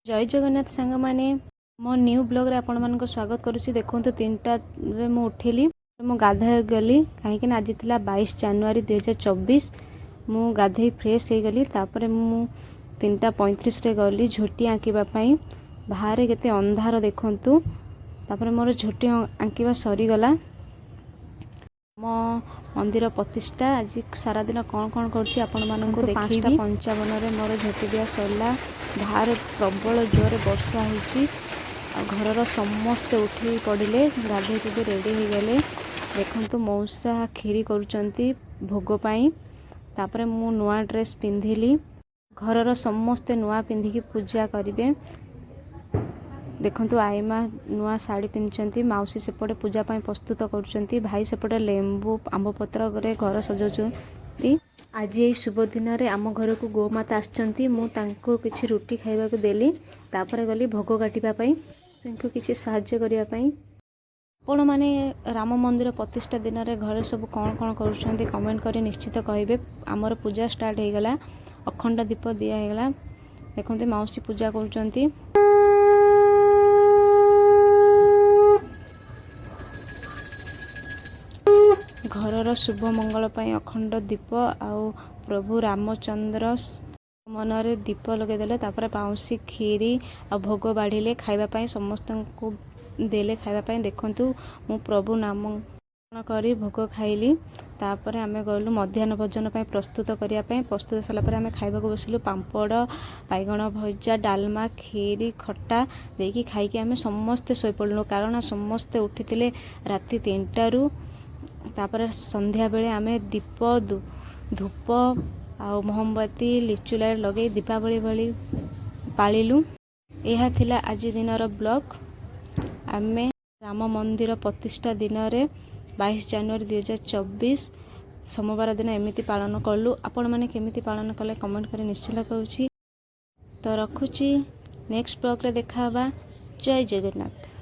ଜୟ ଜଗନ୍ନାଥ ସାଙ୍ଗମାନେ, ମୋ ନ୍ୟୁ ବ୍ଲଗ୍ରେ ଆପଣମାନଙ୍କୁ ସ୍ୱାଗତ କରୁଛି। ଦେଖନ୍ତୁ, 3ଟାରେ ମୁଁ ଉଠିଲି, ମୁଁ ଗାଧୋଇ ଗଲି, କାହିଁକିନା ଆଜି ଥିଲା 22 ଜାନୁଆରୀ 2024। ମୁଁ ଗାଧୋଇ ଫ୍ରେଶ୍ ହେଇଗଲି। ତାପରେ ମୁଁ 3ଟା 35ରେ ଗଲି ଝୋଟି ଆଙ୍କିବା ପାଇଁ। ବାହାରେ କେତେ ଅନ୍ଧାର ଦେଖନ୍ତୁ। ତାପରେ ମୋର ଝୋଟି ଆଙ୍କିବା ସରିଗଲା। ମୋ ମନ୍ଦିର ପ୍ରତିଷ୍ଠା ଆଜି ସାରାଦିନ କ'ଣ କ'ଣ କରୁଛି, ଆପଣମାନଙ୍କୁ ଦେଖେଇବି। 5ଟା 55ରେ ମୋର ଝୋଟି ଦିଆ ସରିଲା। ବାହାରେ ପ୍ରବଳ ଜୋରରେ ବର୍ଷା ହେଉଛି ଆଉ ଘରର ସମସ୍ତେ ଉଠି ପଡ଼ିଲେ, ଗାଧୋଇ ପାଧୋଇ ରେଡ଼ି ହେଇଗଲେ। ଦେଖନ୍ତୁ, ମଉସା କ୍ଷୀରି କରୁଛନ୍ତି ଭୋଗ ପାଇଁ। ତାପରେ ମୁଁ ନୂଆ ଡ୍ରେସ୍ ପିନ୍ଧିଲି। ଘରର ସମସ୍ତେ ନୂଆ ପିନ୍ଧିକି ପୂଜା କରିବେ। ଦେଖନ୍ତୁ, ଆଇମା ନୂଆ ଶାଢ଼ୀ ପିନ୍ଧିଛନ୍ତି, ମାଉସୀ ସେପଟେ ପୂଜା ପାଇଁ ପ୍ରସ୍ତୁତ କରୁଛନ୍ତି, ଭାଇ ସେପଟେ ଲେମ୍ବୁ ଆମ୍ବ ପତ୍ରରେ ଘର ସଜାଉଛନ୍ତି। ଆଜି ଏଇ ଶୁଭ ଦିନରେ ଆମ ଘରକୁ ଗୋମାତା ଆସିଛନ୍ତି। ମୁଁ ତାଙ୍କୁ କିଛି ରୁଟି ଖାଇବାକୁ ଦେଲି। ତାପରେ ଗଲି ଭୋଗ କାଟିବା ପାଇଁ, ତାଙ୍କୁ କିଛି ସାହାଯ୍ୟ କରିବା ପାଇଁ। ଆପଣମାନେ ରାମ ମନ୍ଦିର ପ୍ରତିଷ୍ଠା ଦିନରେ ଘରେ ସବୁ କ'ଣ କ'ଣ କରୁଛନ୍ତି, କମେଣ୍ଟ କରି ନିଶ୍ଚିତ କହିବେ। ଆମର ପୂଜା ଷ୍ଟାର୍ଟ ହେଇଗଲା, ଅଖଣ୍ଡ ଦୀପ ଦିଆ ହେଇଗଲା। ଦେଖନ୍ତୁ, ମାଉସୀ ପୂଜା କରୁଛନ୍ତି। ଘରର ଶୁଭ ମଙ୍ଗଳ ପାଇଁ ଅଖଣ୍ଡ ଦୀପ ଆଉ ପ୍ରଭୁ ରାମଚନ୍ଦ୍ର ମନରେ ଦୀପ ଲଗେଇଦେଲେ। ତାପରେ ମାଉସୀ କ୍ଷୀରି ଆଉ ଭୋଗ ବାଢ଼ିଲେ ଖାଇବା ପାଇଁ, ସମସ୍ତଙ୍କୁ ଦେଲେ ଖାଇବା ପାଇଁ। ଦେଖନ୍ତୁ, ମୁଁ ପ୍ରଭୁ ନାମ କରି ଭୋଗ ଖାଇଲି। ତାପରେ ଆମେ ଗଲୁ ମଧ୍ୟାହ୍ନ ଭୋଜନ ପାଇଁ ପ୍ରସ୍ତୁତ କରିବା ପାଇଁ। ପ୍ରସ୍ତୁତ ସରିଲା ପରେ ଆମେ ଖାଇବାକୁ ବସିଲୁ। ପାମ୍ପଡ଼, ବାଇଗଣ ଭଜା, ଡାଲମା, କ୍ଷୀରି, ଖଟା ଦେଇକି ଖାଇକି ଆମେ ସମସ୍ତେ ଶୋଇପଡ଼ିଲୁ, କାରଣ ସମସ୍ତେ ଉଠିଥିଲେ ରାତି 3ଟାରୁ। ତାପରେ ସନ୍ଧ୍ୟାବେଳେ ଆମେ ଦୀପ, ଧୂପ ଆଉ ମହମବତୀ, ଲିଚୁ ଲାଇଟ୍ ଲଗେଇ ଦୀପାବଳି ଭଳି ପାଳିଲୁ। ଏହା ଥିଲା ଆଜି ଦିନର ବ୍ଲଗ୍। ଆମେ ରାମ ମନ୍ଦିର ପ୍ରତିଷ୍ଠା ଦିନରେ 22 ଜାନୁଆରୀ 2024 ସୋମବାର ଦିନ ଏମିତି ପାଳନ କଲୁ। ଆପଣମାନେ କେମିତି ପାଳନ କଲେ, କମେଣ୍ଟ କରି ନିଶ୍ଚିତ କହୁଛି। ତ ରଖୁଛି, ନେକ୍ସଟ ବ୍ଲଗ୍ରେ ଦେଖା ହେବା। ଜୟ ଜଗନ୍ନାଥ।